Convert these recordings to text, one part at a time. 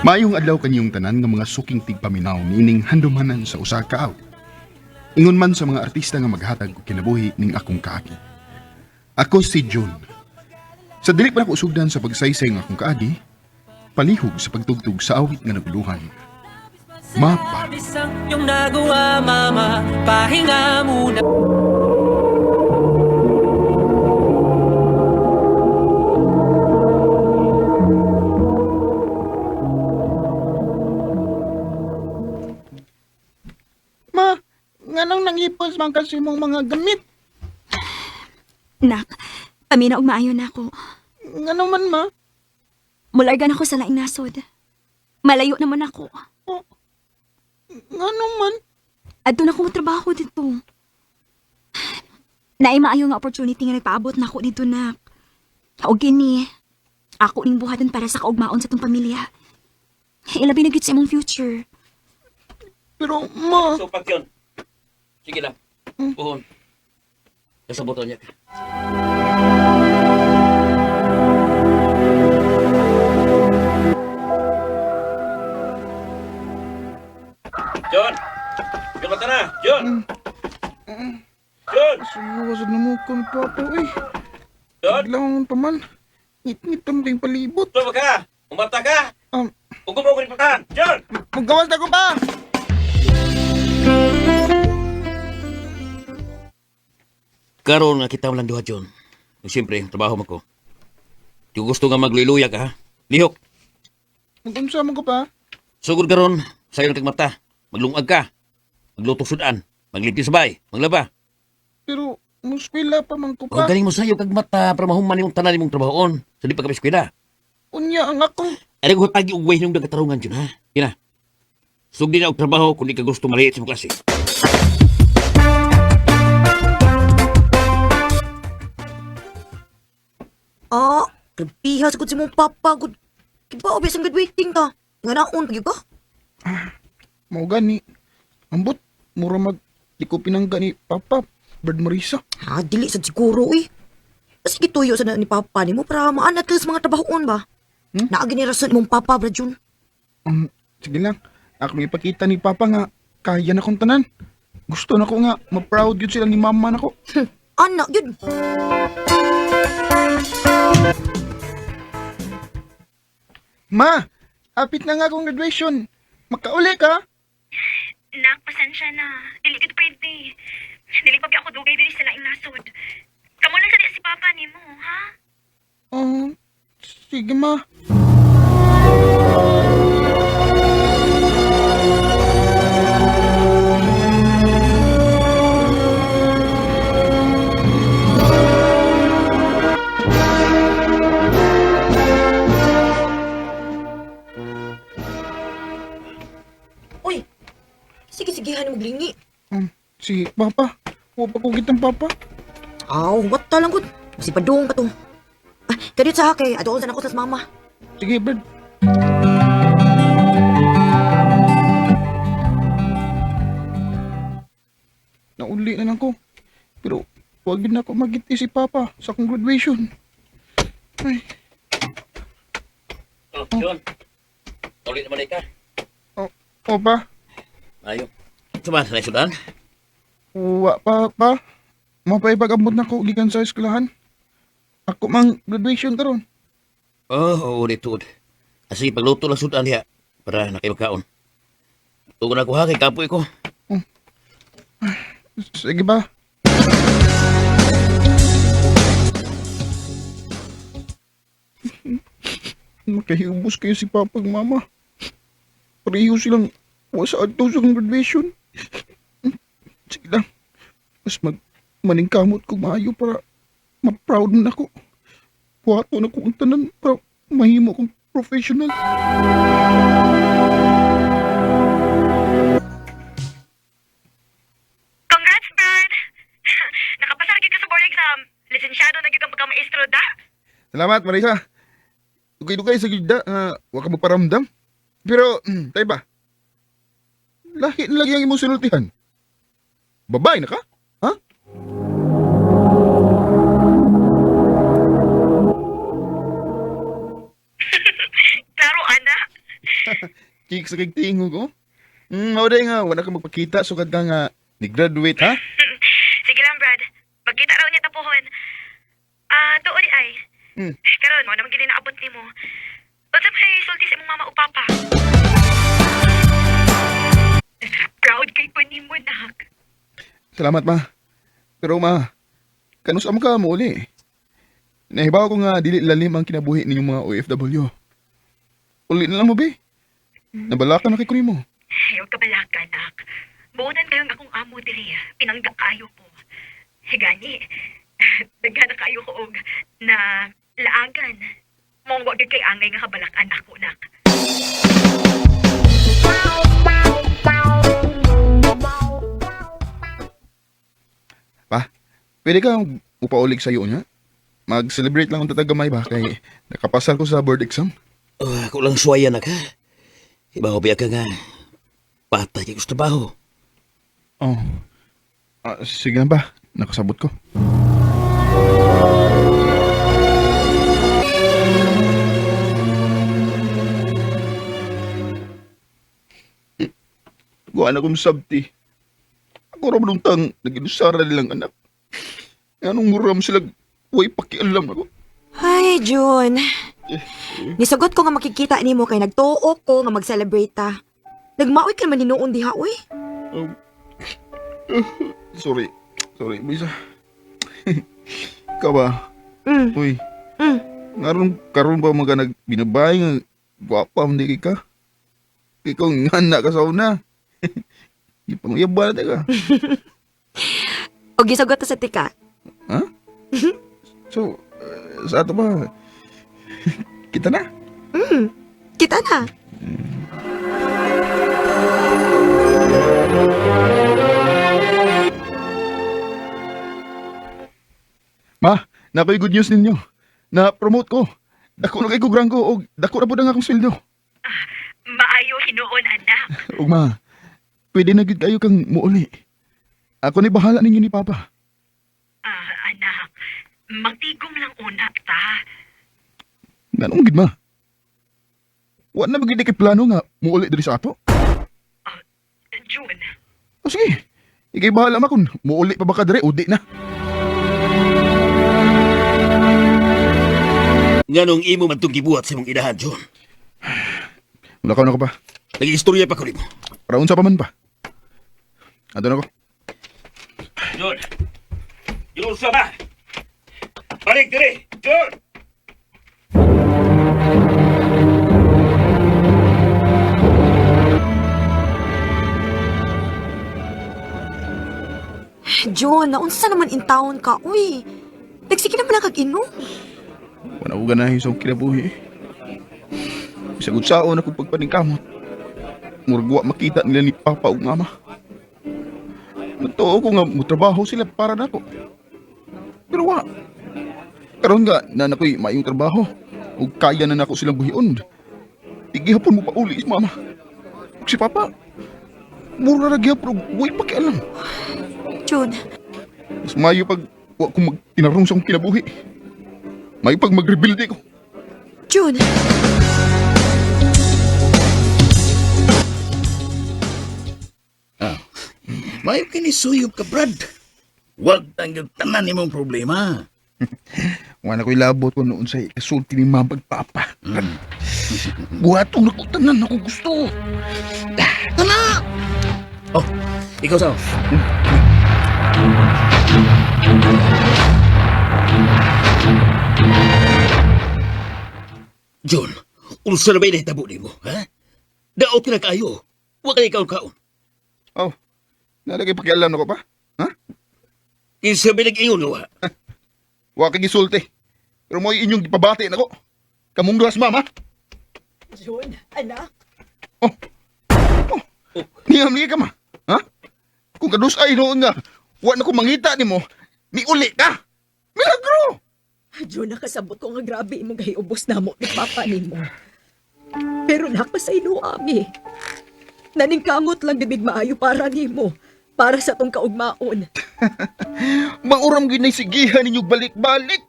Maayong adlaw kanyong tanan nga mga suking tigpaminaw niining handumanan sa usa ka awit. Ingon man sa mga artista nga maghatag og kinabuhi ning akong kaagi. Ako si June. Sa dili pa nako sugdan sa pagsaysay ng akong kaagi, palihog sa pagtugtog sa awit nga naguluhan. Mapa. Isang yung nagawa, mama. Pahinga muna. Ma, nganong nangipos man kasi mong mga gamit? Nak, paminaw og maayo na ako. Ngano man, ma? Mulargan ako sa laing nasod. Malayo naman ako. Oh, ngano man? Adto na ko trabaho dito. Naay maayo nga opportunity nga nagpaabot na ako dito, nak. O gini, ako ning buhaton para sa kaugmaon sa tong pamilya. Ilabi na gyud sa imong future. Pero, ma, So, pag yun. Sige lang. Puhon. Nasa botol niya. John! John, mata na! John! John! Suwasad na mo ko ni Papa, uy. John! Biglang pa man. Ngit-ngit ang kayong palibot. John, ka! Umata ka! Ugom mo ko rin patahan! John! Magawas na ko pa! Karon nga kita walang duha, John. Ug Siyempre, trabaho mo ko. Di ko gusto nga magliluya ka, ha? Lihok! Magunsa mo ko pa? Sugod karon, sayo na kag mata. Maglungag ka. Magluto sudan. Maglimpyo sa bay. Maglaba. Pero, muskwela pa man ko O pa. galing mo sayo kag mata para mahuman imong tanan imong trabahoon. Sa di pa ka eskwela. Unya ang ako. Ari ko tagi og way nung nagkatarungan jud ha. Kina. Sugdi na og trabaho kung di ka gusto maliit sa imong klase. Ah, grabiha sa gud si mong papa gud. Kiba obvious ang graduating ta. Nga naon pag ka? Mao gani. Ambot, mura mag di ko pinangga ni Papa. Bird Marisa. Ha, dili sad siguro eh. Sige tuyo sa na ni papa nimo para maanat ka sa mga trabahoon ba? Hmm? Naa gini rason imong papa bra Jun. Sige lang. Akong ipakita ni Papa nga kaya na kong tanan. Gusto na ko nga ma-proud yun sila ni Mama nako. Anak yun. Ma, apit na nga akong graduation. Makauli ka? Nak, pasensya na. Dili gud pwede. Dili pa ako dugay diri sa laing nasod. Kamo lang sa di si papa nimo, ha? Oh, sige ma. Uy. Sige sigihan mo glingi. Si Papa. Wa pa ko kitang Papa. Aw, what ta lang gud. Si padung ka to. Ah, kadiyot sa kay adoon sa nako sa mama. Sige, Bird. Nauli na lang ko. Pero wag yun ako magiti si Papa sa akong graduation. Ay, Oh, John. Ulit naman ka. oh, oh pa. Ayo. Sama sa sudan. Wa pa pa. Mapaipag-abot na ko gikan sa eskwelahan. Ako mang graduation karon. Oh, oo, di tuod. Ah, sige, pagluto lang sudan diha para nakibakaon. Tugon ako ha kay kapoy ko. Sige ba? Makahiubos kayo si Papa ug Mama. Pareho silang wa sa adto sa akong graduation. Sige lang. Mas mag maningkamot ko maayo para ma-proud na ako. Buhato na ko ang tanan para mahimo kong professional. Congrats, Brad! Nakapasar gyud ka sa board exam. Lisensyado na gyud ang pagka-maestro da. Salamat, Marisa. Dugay-dugay sa gilda, wa ka magparamdam. Pero, tayo ba? Lahi na lagi ang imong sinultihan. Babae na ka? Ha? Klaro, ana. Chicks sa kay tingog, oh. Mao day nga wala ka magpakita sukad ka nga ni-graduate ha? Sige lang, Brad. Magkita raw niya tapuhon. Ah, tuod di ay. Karon mo naman gini naabot nimo. Unsa may sulti sa imong mama ug papa? Proud kay ko nimo, nak. Salamat ma. Pero ma, kanus am ka mo uli. Nahibaw ko nga dili lalim ang kinabuhi ninyong mga OFW. Uli na lang mo be. Nabalaka na kay ko nimo. Ayaw ka balaka, nak. Buonan kayong akong amo diri. Pinangga kayo ko. Gani, daghan na kayo ko og na laagan. Mong wa gyud kay angay nga kabalakan ako, nak. Pa, pwede ka upaulig sa iyo niya? Mag-celebrate lang ang tatagamay ba kay nakapasar ko sa board exam. Oh, ako lang suwaya na ka. Iba ko biya ka nga. Patay kay gusto trabaho. Oh. Ah, sige na ba? Nakasabot ko. Gawa na kong sabti. Ako ra man tang naginusara nilang anak. Anong muram sila, way pakialam ako. Ay, June. Nisugot ko nga makikita nimo kay nagtuo ko nga mag-celebrate ta. Nagmaoy ka naman hinuon diha, uy. Sorry. Sorry, Lisa. Ikaw ba? Uy. Ngaron karon ba mga nagbinabay nga gwapa man di ka? Ikaw nga na ka sa una. Di pang uyab na ka. O gisugot ta sa tika. Ha? So, sa ato ba? Kita na. Kita na. Ma, nakoy good news ninyo. Na-promote ko. Dako na kay ko granggo og dako na pud ang akong sweldo. Maayo hinuon, anak. Ug ma, pwede na gid kayo kang muuli. Ako ni bahala ninyo ni Papa. Ah, anak. Magtigom lang una ta. Nganong gid ma? Wa na magid kay plano nga muuli diri sa ato. June, O sige. Ikay bahala ma kung muuli pa ba ka diri o di na. Nganong imo man itong gibuhat sa imong inahan, John. Mulakaw na ko pa. Nag-istorya pa ko nimo. Para unsa pa man pa. Ato na ko. John! John sa ba? Balik dire! John! June, naunsa naman in town ka, uy. Nagsige naman lang kag inom. Wala ko ganahin sa akong kinabuhi. Bisag unsaon akong pagpaningkamot. Murag wa makita nila ni Papa ug Mama. Natuo ko nga motrabaho sila para nako. Pero wa. Karon nga na nakoy maayong trabaho ug kaya na nako silang buhion. Di gihapon mo pauli si Mama. Ug si Papa, mura ra gihapon ug way pakialam. June, Mas maayo pag wa ko magtinarong sa akong kinabuhi. Maayo pag magrebuild ko. June. Ah. Mayo kini suyop ka, Brad. Huwag tang tanan nimong problema. Wala ko'y labot ko noon sa ikasulti ni Mama ug Papa. Buhatong na ko tanan ako gusto. Tana! Oh, ikaw sa. John, unsa na ba inahitabo nimo, ha? Daot ka na kaayo. Wa kay ikaw kaon. Oh, nalagay pakialam na ko pa? Ha? Kinsa ba nag-ingon nga wa? Wa kay gisulti. Pero mo'y inyong gipabati nako. Kamong duhas mama. June, anak. Oh. Oh. Niyam niya ka ma. Ha? Kung kadus ay noon nga, wa na ko mangita nimo, ni uli ka. Milagro! June, nakasabot ko nga grabe imong gahiubos namo ni papa nimo. Pero nakapasaylo ami. Naningkamot lang dibig maayo para nimo, para sa tong kaugmaon. Mauram gyud nay sigihan ninyo balik-balik.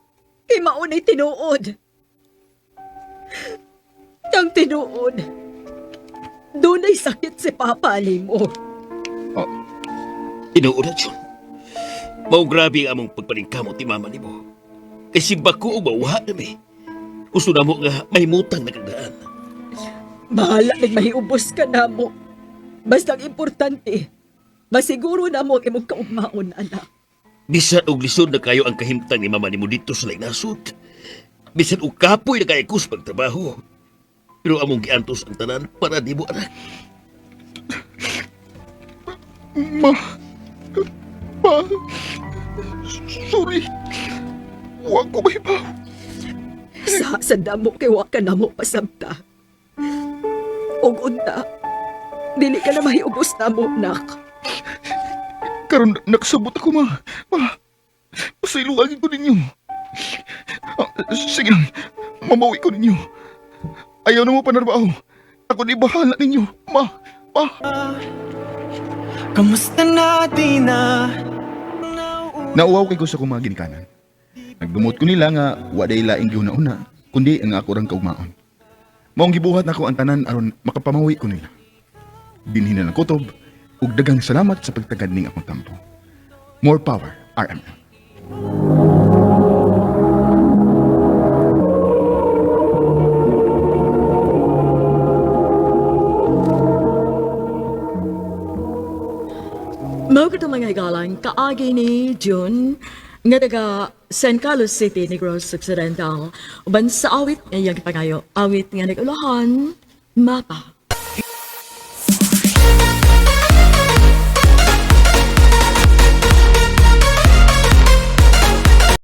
Kay maunay tinuod. Ang tinuod. Dunay sakit si Papa nimo. Tinuod na, John. Mao grabe ang among pagpaningkamot ni mama nimo. Kay simba ko og mauha nami. Gusto na mo nga mahimutang nagagdaan. Bahala ning mahiubos ka namo. Basta ang importante, masiguro namo ang imong kaugmaon, anak. Bisan og lisod na kayo ang kahimtang ni mama nimo dito sa laing nasod. Bisan og kapoy na kayo kus pagtrabaho. Pero among giantos ang tanan para nimo, anak. Ma. Pa. Sorry. Wa ko mahibaw. Sa damo kay wa ka namo pasabta. Og unta, dili ka na mahiubos namo, nak. Karon nakasabot ako, ma. Ma. Pasayloan ko ninyo. Ah, sige lang. Mamawi ko ninyo. Ayaw na mo panarbaho. Ako di bahala ninyo. Ma. Ma. Kamusta na di na? Nauwaw kay ko sa akong mga ginikanan. Nagdumot ko nila nga wa day laing gihuna-una, kundi ang ako rang kaugmaon. Maong gibuhat nako ang tanan aron makapamawi ko nila. Dinhi na lang kutob ug daghang salamat sa pagtagad ning akong tampo. More power, RMN. Mao kato mga higalan, kaagi ni June, nga taga San Carlos City, Negros Occidental. Uban sa awit nga iyang pangayo, awit nga nag-ulahan, mapa.